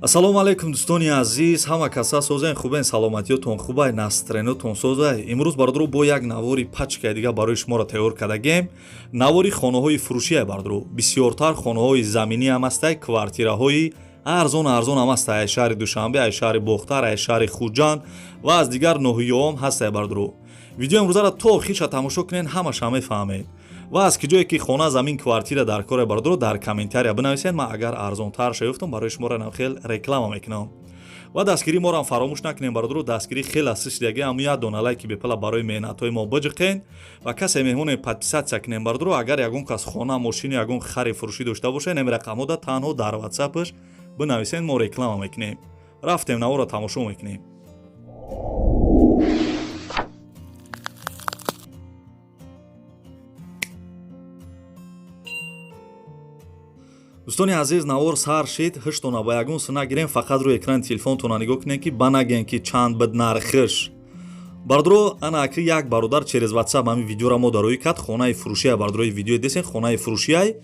Ассалому алайкум, дӯстони азиз, ҳама каса созен, хубен, саломатиётон хубай, настроениётон созай. Имрӯз, бародаро, бо як навори пачкаи дига барои шуморо тайёр кардагем. Навори хонаҳои фурӯшия, бародаро, бисёртар хонаҳои заминӣ ҳам ҳастай, квартираҳои арзон арзон ҳам ҳастай, ай шаҳри Душанбе, ай шаҳри Бохтар, ай шаҳри Хуҷанд ва аз дигар ноҳияҳом ҳастай, бародаро. Видео имрӯзаро то охирша тамошо кунед, ҳамаша мефаҳмед. Ва аз ки ҷое ки хона, замин, квартира дар коре, бародаро, дар комментария бинависед. Ман агар арзонтар шаёфтам, барои шуморо хел реклама мекунам. Ва дастгирӣ моро фаромӯш накунем, бародаро, дастгирӣ хеле асисидаги, ҳамун як дона лайки бепала барои меҳнатҳои мо биҷиқен ва касе меҳмоне подписаться кунем, бародаро. Агар ягон кас хона, мошину, ягон хари фурӯшӣ дошта бошед, ин рақамҳода танҳо дар ватсапш бинависед, мо реклама мекунем. Рафтем, наворо тамошо мекунем. Дӯстони азиз, навор сар шид. Ҳуштона ба ягон су нагирем, фақат рӯи экрани телефонтона нигоҳ кунем, ки банагем, ки чанд бид нархиш. Бародаро, ана акри як бародар через ватсап ҳамин видеоро мо дароӣ кард. Хонаи фурӯшия, бародарои, видеои десен, хонаи фурӯшияй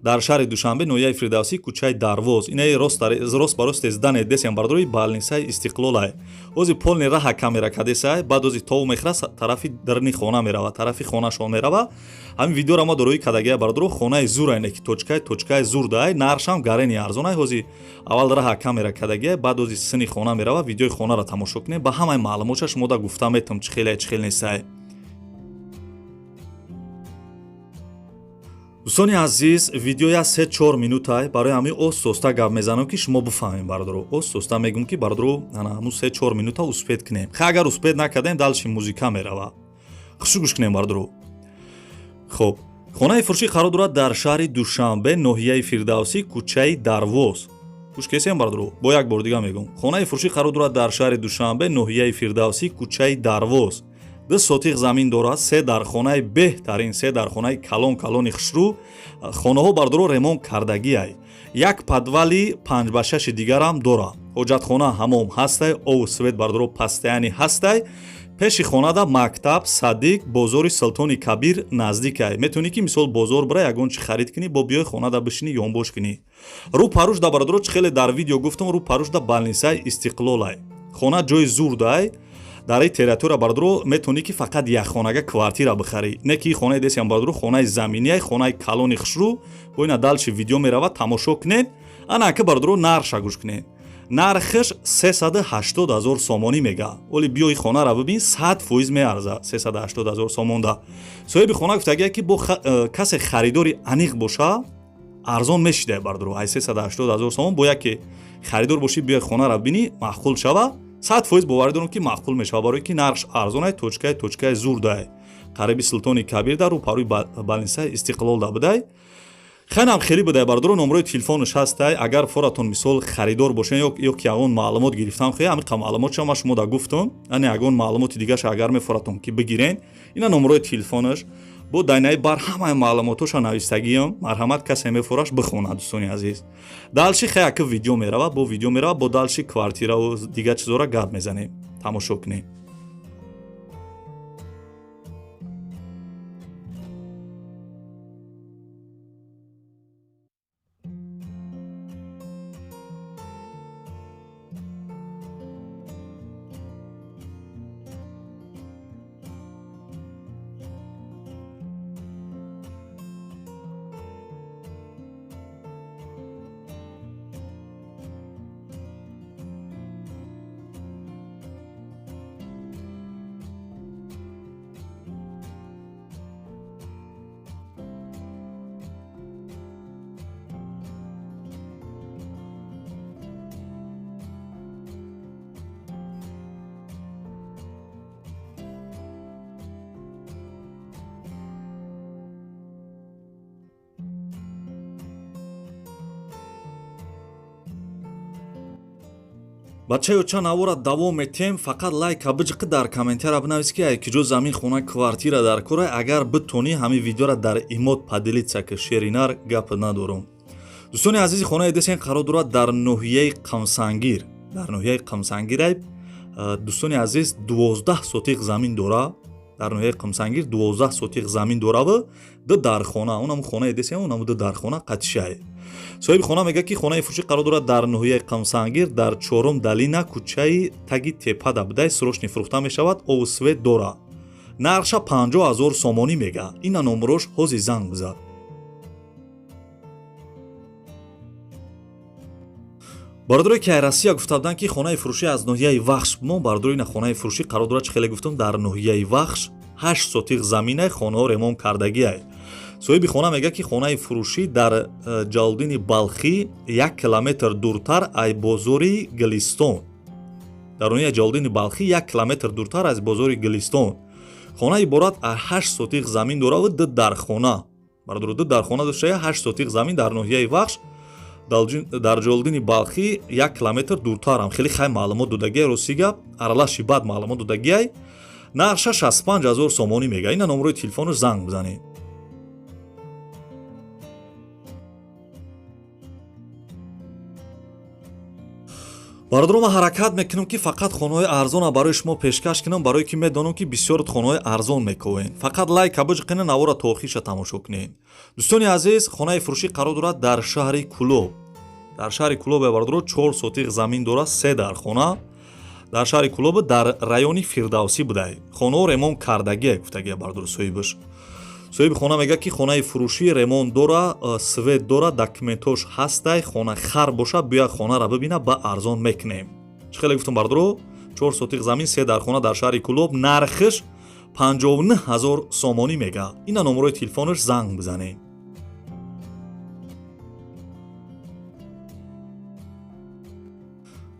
дар шаҳри Душанбе, ноҳияи Фирдавсӣ, кӯчаи Дарвоз. Инаи рост ба рост здание десен, бародарои, больницаи Истиқлолай. Ози полный раҳа камера кадесай, баъд ози тов мехӯра, тарафи дарни хона мерава, тарафи хонашон мерава. Ҳамин видеоро мо дорои кардагия, бародаро. Хонаи зур айне ки точкаи точкаи зур даай, нархшам гарени арзонай. Ҳози аввал раҳа камера кардагия, баъд ози сини хона мерава. Видеои хонаро тамошо кунем, ба ҳамаи маълумотша шумо да гуфта метам, чӣ хеле, чӣ хел нестай. Дӯстони азиз, видеоя 3-4 минутай, барои ҳамин остоста гап мезанам, ки шумо бифаҳмем, бародаро. Остоста мегӯм, ки, бародаро, ана ҳамун 3-4 минута успеть кунем. Ха, агар успеть накардем, дальше музыка мерава. Хушу гӯш кунем, бародаро. Хоб, хонаи фурӯшӣ қарор дорад дар шаҳри Душанбе, ноҳияи Фирдавсӣ, кӯчаи Дарвоз. Гӯш кесем, бародаро, бо як бор дига мегӯм: хонаи фурӯшӣ қарор дорад дар шаҳри Душанбе, ноҳияи Фирдавсӣ, кӯчаи Дарвоз. 2 сотиқ замин дорад, се дархонаи беҳтарин, се дархонаи калон калони хушрӯ. Хонаҳо, бародаро, ремонт кардагиай. Як подвали 5 ба 6 дигарам дорад. Ҳоҷатхона, ҳамом ҳастай, ову свет, бародаро, постоянный ҳастай. Пеши хонада мактаб, садик, бозори Султони Кабир наздикай. Метавонӣ, ки мисол бозор бира, ягон чи харид кунӣ, бо биёй хонада бишинӣ, ёнбош кунӣ. Рӯ парушда, бародаро, чӣ хеле дар видео гуфтам, рӯ парушда больницаи Истиқлолай. Хона ҷои зурдай. Дар ин территория, бародаро, метавонӣ, ки фақат як хонага квартира бихарӣ, не ки хонаи десиам, бародаро, хонаи заминияй, хонаи калони хушрӯ. Бо ина дальше видео мерава, тамошо кунед. Ана ака, бародаро, нархша гӯш кунед. Нархаш 380 ҳазор сомонӣ мега. Оли биёи хонара бибин, 100% меарза 380 ҳазор сомонда. Соҳиби хона гуфтагия, ки бо касе харидори аниқ боша, арзон мешида, бародаро, ай 380 ҳазор сомон. Бо яке харидор бошӣ, биёи хонара бинӣ, маъқул шава, 100% боварӣ дорам, ки маъқул мешавад, барое ки нархш арзонай, точкаи точкаи зурдай, қариби Султони Кабир, дар рӯпарӯи больницаи Истиқлол да будай. Хелам хеле будай, бародаро. Номрои телефонаш ҳастай. Агар форатон мисол харидор бошен ё ки ягон маълумот гирифтам, хе ҳамин қа маълумотша ма шумо да гуфтам, ане ягон маълумоти дигаша агар мефоратон, ки бигирен, ина номрои телефонаш бо дайнаи бар ҳамаи маълумотоша навистагиам. Марҳамат, касе мефораш, бихонад, дӯстони азиз. Дальше хе ака видео мерава, бо видео мерава, бо дальше квартираву дигар чизора гап мезанем. Тамошо кунем. Бачаё, ча навора давом метем, фақат лайка биҷиқи, дар комментария бинавис, ки ай киҷо замин, хона, квартира дар кора. Агар битонӣ, ҳамин видеора дар имод поделиться ки, шеринар гап надорум. Дӯстони азизи, хонаи десен қарор дорад дар ноҳияи Қамсангир, дар ноҳияи Қамсангирай. Дӯстони азиз, 12 сотиқ замин дора. Дар ноҳияи Қамсангир 12 сотиқ замин дораву ду дархона. Унам хонаи десен, унам ду дархона қатишай. Соҳиби хона мегӯяд, ки хонаи фурӯшӣ қарор дорад дар ноҳияи Қамсангир, дар чорум долина, кӯчаи таги тепада будай, срочный фурӯхта мешавад, обу свет дора. Нархша 50 000 сомонӣ мега. Ина номрош, ҳози занг бизад. Бародарое ки ай Россия гуфта буданд, ки хонаи фурӯшӣ аз ноҳияи Вахш мо, бародаро, ина хонаи фурӯшӣ қарор дорад, чӣ хеле гуфтам, дар ноҳияи Вахш, 8 сотиқ заминай, хонаҳо ремонт кардагиай. Соҳиби хона мегӯяд, ки хонаи фурӯшӣ дар Ҷалолиддини Балхӣ, 1 километр дуртар ай бозори Гилистон, дар ноҳияи Ҷалолиддини Балхӣ, 1 километр дуртар аз бозори Гилистон. Хона иборат аз 8 сотиқ замин дораву ду дархона. Бародаро, ду дархона доштая, 8 сотиқ замин дар ноҳияи Вахш, дар Ҷалолиддини Балхӣ, 1 километр дуртарам. Хеле хай маълумот додагиай, рости гап, аралаши бад маълумот додагиай. Нархша 65 ҳазор сомонӣ мега. Ина номрои телефонаш, занг бизанед. Бародаро, ман ҳаракат мекунам, ки фақат хонаҳои арзона барои шумо пешкаш кунам, барое ки медонам, ки бисёр хонаҳои арзон мековен. Фақат лайка биҷиқена, навора то охириша тамошо кунед. Дӯстони азиз, хонаи фурӯшӣ қарор дорад дар шаҳри Кулоб. Дар шаҳри Кулоб, бародаро, 4 сотиқ замин дорад, се дархона. Дар шаҳри Кулоб, дар райони Фирдавсӣ будай. Хонаҳо ремонт кардагия, гуфтагия, бародаро, соҳибаш. Соҳиби хона мегӯяд, ки хонаи фурӯшӣ ремонт дора, свет дора, документош ҳастай. Хона хар боша, биёяд хонара бибина, ба арзон мекунем. Чӣ хеле гуфтам, бародаро, 4 сотиқ замин, се дархона дар шаҳри Кулоб, нархиш 59 ҳазор сомонӣ мега. Ина номерои телефонаш, занг бизанед.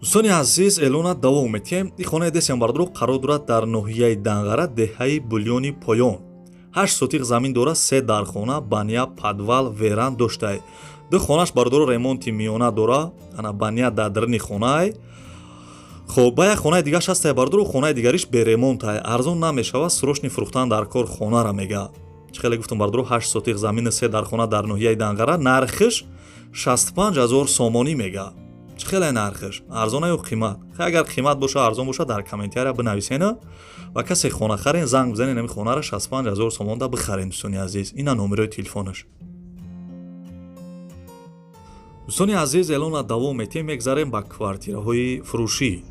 Дӯстони азиз, эълона давом метиҳем. Ин хонаи десиам, бародаро, қарор дорад дар ноҳияи Данғара, деҳаи Булёни Поён. 8 сотиқ замин дорад, се дархона, баня, подвал, веранд доштай. Ду хонаш, бародаро, ремонти миёна дора, ана баня дар даруни хонаай. Хоб, ба як хонаи дигараш ҳастай, бародаро, хонаи дигариш беремонтай, арзон намешавад, срочный фурӯхтан дар кор хонара мега. Чӣ хеле гуфтам, бародаро, 8 сотиқ замини, се дархона дар ноҳияи Данғара, нархиш 65 ҳазор сомонӣ мега. Чӣ хеле нархиш, арзона ё қимат? Хай, агар қимат боша, арзон боша, дар комментария бинависена ва касе хона харен, занг бизанед, ами хонара 65 ҳазор сомонда бихарен. Дӯстони азиз, ина номерои телефонаш. Дӯстони азиз, эълона давом метиҳем, мегзарем ба квартираҳои фурӯшӣ.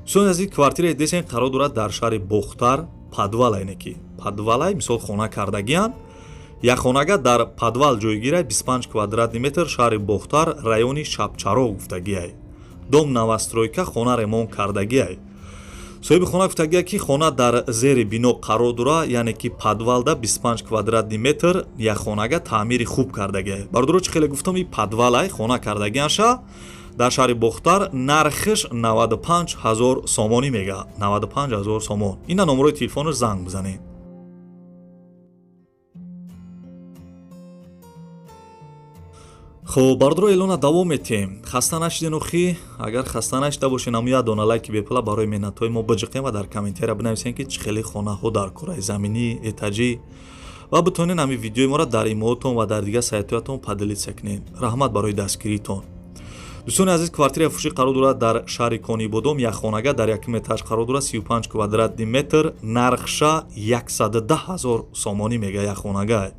Дӯстони азиз, квартираи десен қарор дорад дар шаҳри Бохтар, подвал, айне ки подвалай, мисол, хона кардагиян, якхонага дар подвал ҷойгирай, 25 квадратный метр, шаҳри Бохтар, райони Шабчароғ гуфтагиай. Дом новостройка, хона ремонт кардагиай. Соҳиби хона гуфтагия, ки хона дар зери бино қарор дора, яъне ки подвалда, 25 квадратный метр, якхонага, таъмири хуб кардагиай. Бародаро, чӣ хеле гуфтам, и подвалай, хона кардагианша дар шаҳри Бохтар, нархиш 95 ҳазор сомонӣ мега, 95 ҳазор сомон. Ина номерои телефонаш, занг бизанед. Хоб, бародаро, эълона давом метиҳем. Хаста нашиден охи? Агар хаста нашида бошен, ҳамун як дона лайки бепула барои меҳнатҳои мо биҷиқем ва дар комментария бинависем, ки чӣ хеле хонаҳо дар кораи заминӣ, этажӣ, ва битонен ҳамин видеои моро дар имоотон ва дар дигар сайтҳоятон поделиться кунед. Раҳмат барои дастгиритон. Дӯстони азиз, квартираи фурӯшӣ қарор дорад дар шаҳри Конибодом, якхонага дар якум этаж қарор дорад, 35 квадратный метр, нархша 110 ҳазор сомонӣ мега, якхонага.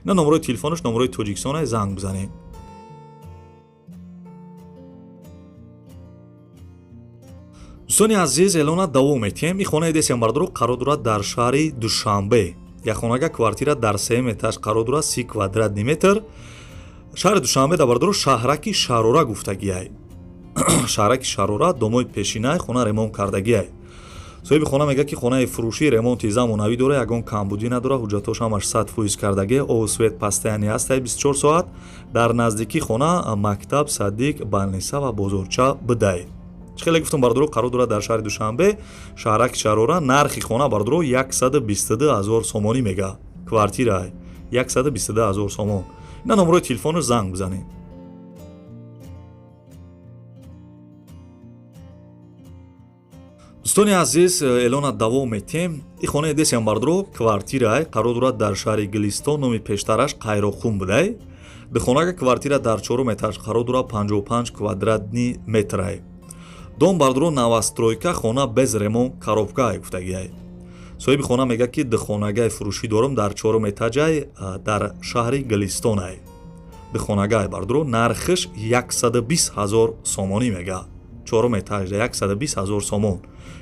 Ина номерои телефонаш, номерои Тоҷикистона, занг бизанед. Дӯстони азиз, эълона давом метиҳем. Ин хонаи десиам, бародаро, қарор дорад дар шаҳри Душанбе, якхонага квартира дар сеюм этаж қарор дорад, 30 квадратный метр, шаҳри Душанбе да, бародаро, шаҳраки Шарора гуфтагиай. Шаҳраки Шарора, домои пешинай, хона ремонт кардагиай. Соҳиби хона мегӯяд, ки хонаи фурӯшӣ ремонти замонавӣ дора, ягон камбудӣ надора, ҳуҷҷатҳош ҳамаш 100% кардагӣ, обу свет постоянный ҳастай 24 соат. Дар наздикии хона мактаб, садик, больница ва бозорча бидай. Чӣ хеле гуфтам, бародаро, қарор дорад дар шаҳри Душанбе, шаҳраки Шарора, нархи хона, бародаро, 122 ҳазор сомонӣ мега, квартира 122 ҳазор сомон. Ина номерои телефонаш, занг бизанед. Дӯстони азиз, эълона давом метиҳем. Ин хонаи десиам, бародаро, квартирай қарор дорад дар шаҳри Гилистон, номи пештараш Қайроқум будай. Духонага квартира дар чорум этаж қарор дорад, 55 квадратный метрай. Дом, бародаро, новостройка, хона без ремонт, коробкаай гуфтагиай. Соҳиби хона мегӯяд, ки духонагаи фурӯшӣ дорам, дар чорум этажай, дар шаҳри Гилистонай. Духонагай бардро нархиш 120 000 сомонӣ мега. Чорум этажда 120 000 сомон.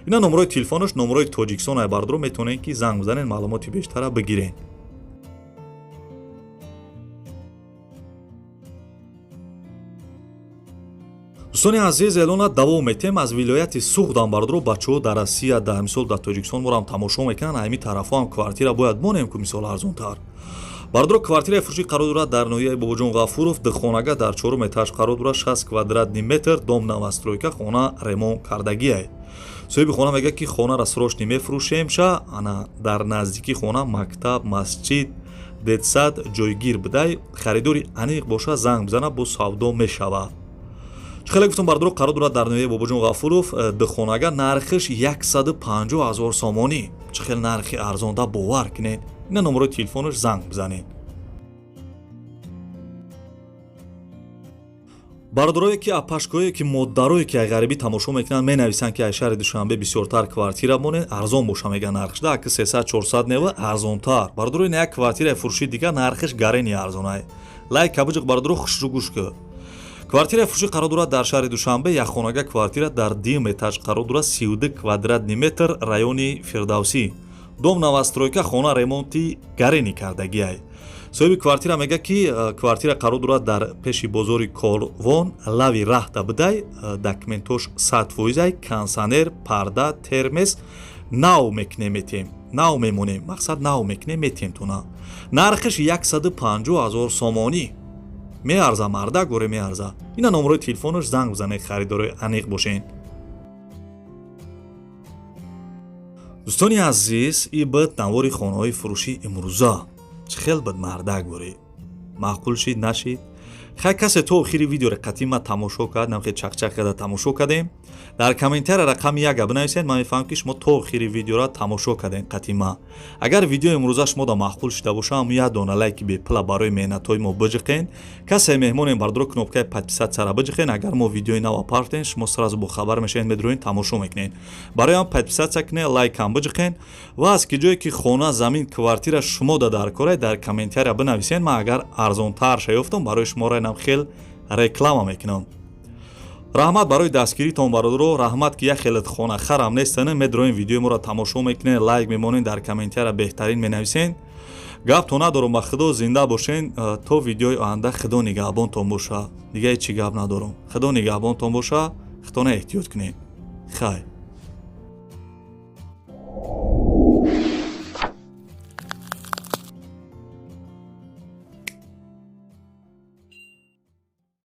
Ина номерои телефонаш, номерои Тоҷикистон ай бардро, метавонед ки занг бизанед, маълумоти бештара бигиред. Дӯстони азиз, эълона давом метем аз вилояти Суғдам бардро. Бачаҳо дар Россия, дар мисол дар Тоҷикистон морам тамошо мекунанд, ҳамин тарафҳо ҳам квартира бояд монем ку мисол арзонтар. Бардро квартираи фурӯшӣ қарор дорад дар ноҳияи Бобоҷон Ғафуров, духонага дар чорум этаж қарор дорад, 60 квадратный метр, дом новостройка, хона ремонт кардагиай. Соҳиби хона мегӯяд ки хонаро срочно мефурӯшем ша, ана дар наздикии хона мактаб, масҷид, детсад ҷойгир будай, харидори аниқ боша занг бизана, бо савдо мешавад. Хеле гуфтам бардро қарор дорад дар ноҳияи Бобоҷон Ғафуров, духонага нархиш 150 000 сомонӣ. Чӣ хел нархи арзонда, бовар кунед. Ина номерои телефонаш, занг бизанед. Бародарое ки апашкое ки модарое ки ай ғарибӣ тамошо мекунанд, менависанд ки ай шаҳри Душанбе бисёртар квартира монед, арзон боша мегӯянд нархш да, аки 300-400 нева арзонтар. Бародаро ина як квартираи фурӯши дигар нархиш гарени арзонай. Лайк кабиҷиқ бародаро, хушрӯ гӯш кӯ. Квартираи фурӯшӣ қарор дорад дар шаҳри Душанбе, якхонага квартира дар дуюм этаж қарор дорад, 32 квадратный метр, райони Фирдавсӣ. Дом новостройка, хона ремонти гарени кардагиай. Соҳиби квартира мегӯяд ки квартира қарор дорад дар пеши бозори Корвон, лави раҳта будай, документош 100%, ай, кондиционер, парда, термес, нав мекунем метем, нав мемонем, мақсад нав мекунем метем туна. Нархиш 150 000 сомонӣ. Меарза мардак, горе меарза. Ина номерои телефонаш, занг бизанед, харидорои аниқ бошен. Дӯстони азиз, и буд навори хонаҳои фурӯшии имрӯза. Чӣ хел буд мардак, борӣ? Маъқул шид, нашид? Хай, касе то охири видеоро қатъи ма тамошо кард, намхе чақчақ карда тамошо кардем, дар комментария рақами яка бинависед, ман мефаҳмам ки шумо то охири видеоро тамошо кардем қатъи ма. Агар видеои имрӯза шумо да маъқул шида боша, ҳам як дона лайки бепула барои меҳнатҳои мо биҷиқен. Касе меҳмонем бардоро, кнопкаи подписаться биҷиқен. Агар мо видеои нава партем, шумо сразу бохабар мешавед, медроед, тамошо мекунед. Барои ҳам подписаться кунед, лайкам биҷиқен ва аз ки ҷое ки хона, замин, квартира шумо да дар корай, дар комментария бинависед. Ман агар арзонтар шаёфтам, барои шумо райнам хел реклама мекунам. Раҳмат барои дастгиритон бародаро, раҳмат ки як хелет хонахарам нестане, медроем видеои моро тамошо мекунед, лайк мемонед, дар комментария беҳтарин менависед. Гапто надорам, ба худо, зинда бошен то видеои оянда, худо нигаҳбонтон боша. Дига ҳеҷ чӣ гап надорам. Худо нигаҳбонтон боша, худтона эҳтиёт кунед. Хайр.